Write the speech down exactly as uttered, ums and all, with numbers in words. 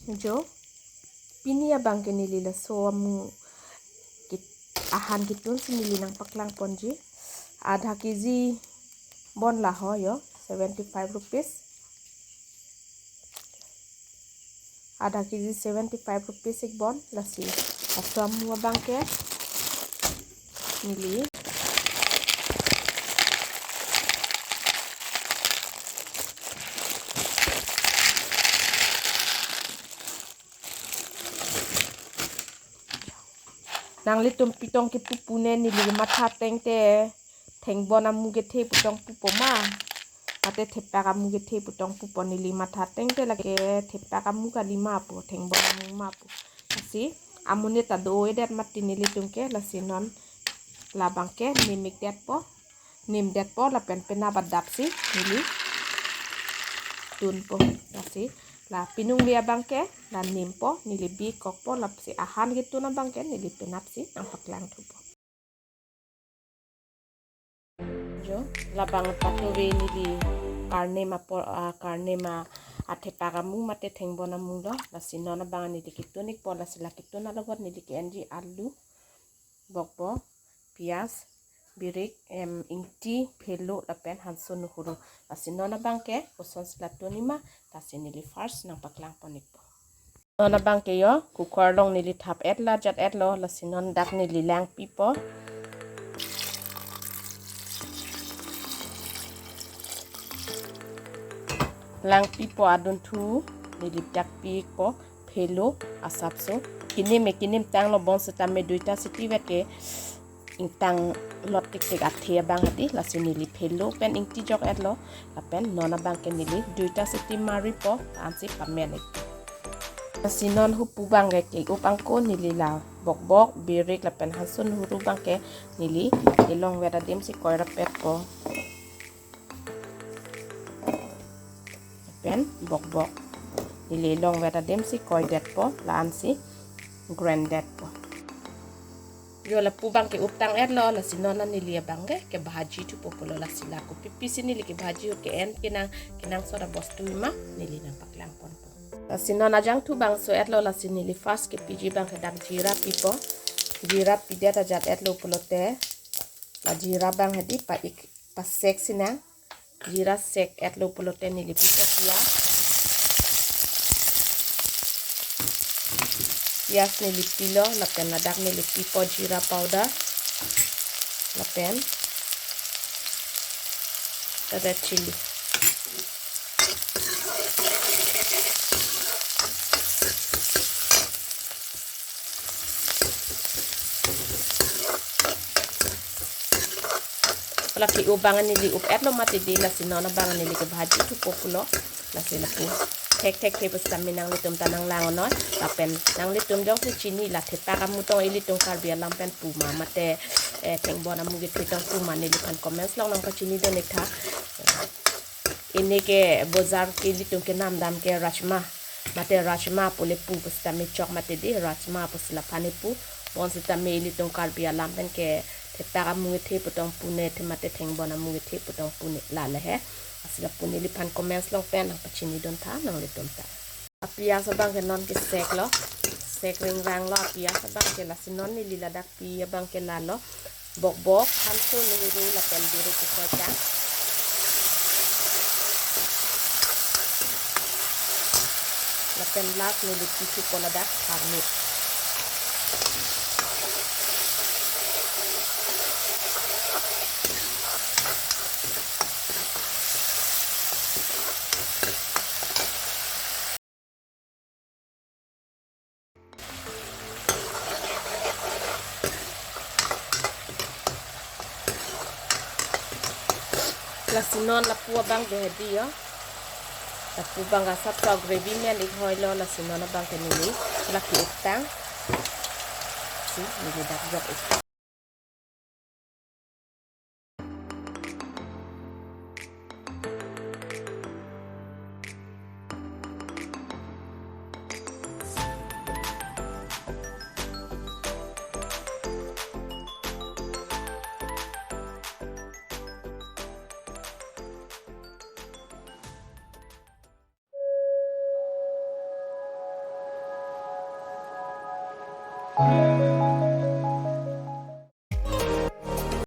Jo, pini abang ke neli laso amu kit-, ahan kitun si neli nangpaklang ponji. Adha K G bon la ho jo, seventy five rupees. Adha K G seventy five rupees ik bon, lasi laso amu abang ke neli nanglitum pitong kepu pune neli matha tengte thengbon amu kethe putong pupo ma, mate thepak amu kethe putong pupo, neli matha tengte lake thepak amu kali ma pu, thengbon amu ma pu. Lasi amonit ta do-edet mati nelitum ke, lasi non labang ke nim ikdetpo, nimdetpo lapen penap adap si neli tunpo. Lasi la piningve abang ke la nimpo, neli bikokpo, lasi ahan kitun abang ke neli penap si nangpaklang thupo. Jo, labang patuve neli karnem apor, ah, karnem athepak amu mate thengbon amu lo, lasi non abang neli kitun ikpo, lasi la kitun along neli ke-enji alu, bokbok, pias, birik, em, ingti, phelo lapen hanso nuhuru. Lasi non abang ke kosonsi la tunji ma, lasi neli first nangpaklang pon ikpo. Non abang ke jo, cooker along neli thap-et la jat-et lo, lasi non dak neli langpipo. Langpipo adunthu, neli dak pi ikpo, phelo asapso. Kinim me kinim tanglo, bonsitame duita siti vet ke ingtang lot tiktik athe abang hadi, lasi neli phelo pen ingti jok-et lo, lapen non abang ke neli duita siti maripo, ansi pamen ik. Lasi non hupu abang ke ke-up angko neli la bokbok, birik lapen hanso nuhuru abang ke neli elongvet adim si koi rapetpo. Pen bokbok neli elongvet adim si koidetpo, la-ansi grindetpo. Jo, lapu abang ke-up tang-et lo, lasi non neli abang ke kebhaji thupo pulo, lasi la kopi pisi neli kebhaji ahut ke-en kenang, kenangsot abostu ma neli nangpaklang ponpo. Lasi non ajangthu bangso-et lo, lasi neli first kepiji abang ke dak jira pipo. Jira pidet ajat-et lo pulote la jira abang hadi pa-ik, pasek sinang. Jira sek-et lo pulote neli pipo pias. Pias neli pilo, lapen ladak neli pipo jira powder, lapen red chilli. Lake-up abang neli up-et lo mati di, lasi non abang neli kebhaji thupo pulo, lasi lapu. Thekthek the pusitame nanglitum ta nanglang-onnoi, lapen nanglitum jongsi chini la thepak amu tong ilitum Karbi alam pen pu ma, mate, eh, thengbon amu kethe tong pu ma neliphan comments along nangpachinidun iktha. Pini ke bojar ke ilitum kenamdam ke rajma. Mate rajma pule pu pusitame chok mati di, rajma pusi laphan ipu. Bonsitame ilitum Karbi alam pen ke thepak amu kethe putong pune, the mate thengbon amu kethe putong pune, la le he. Lasi lapu neliphan comments along pen nangpachinidun tha nanglitum ta. Apias abang ke non kesek lo, sek ringrang lo apias abang ke, lasi non neli ladak pi abang ke lalo. Bokbok, hanso, nuhuru lapen birik kekoi tang. Lapen last neli pithupo ladak tharmit. Lasi non lapu abang do hedi jo. Lapu abang asap to gravy men ik hoi lo, lasi non abang ke neli lake-up tang. Si, neli dak jok ik.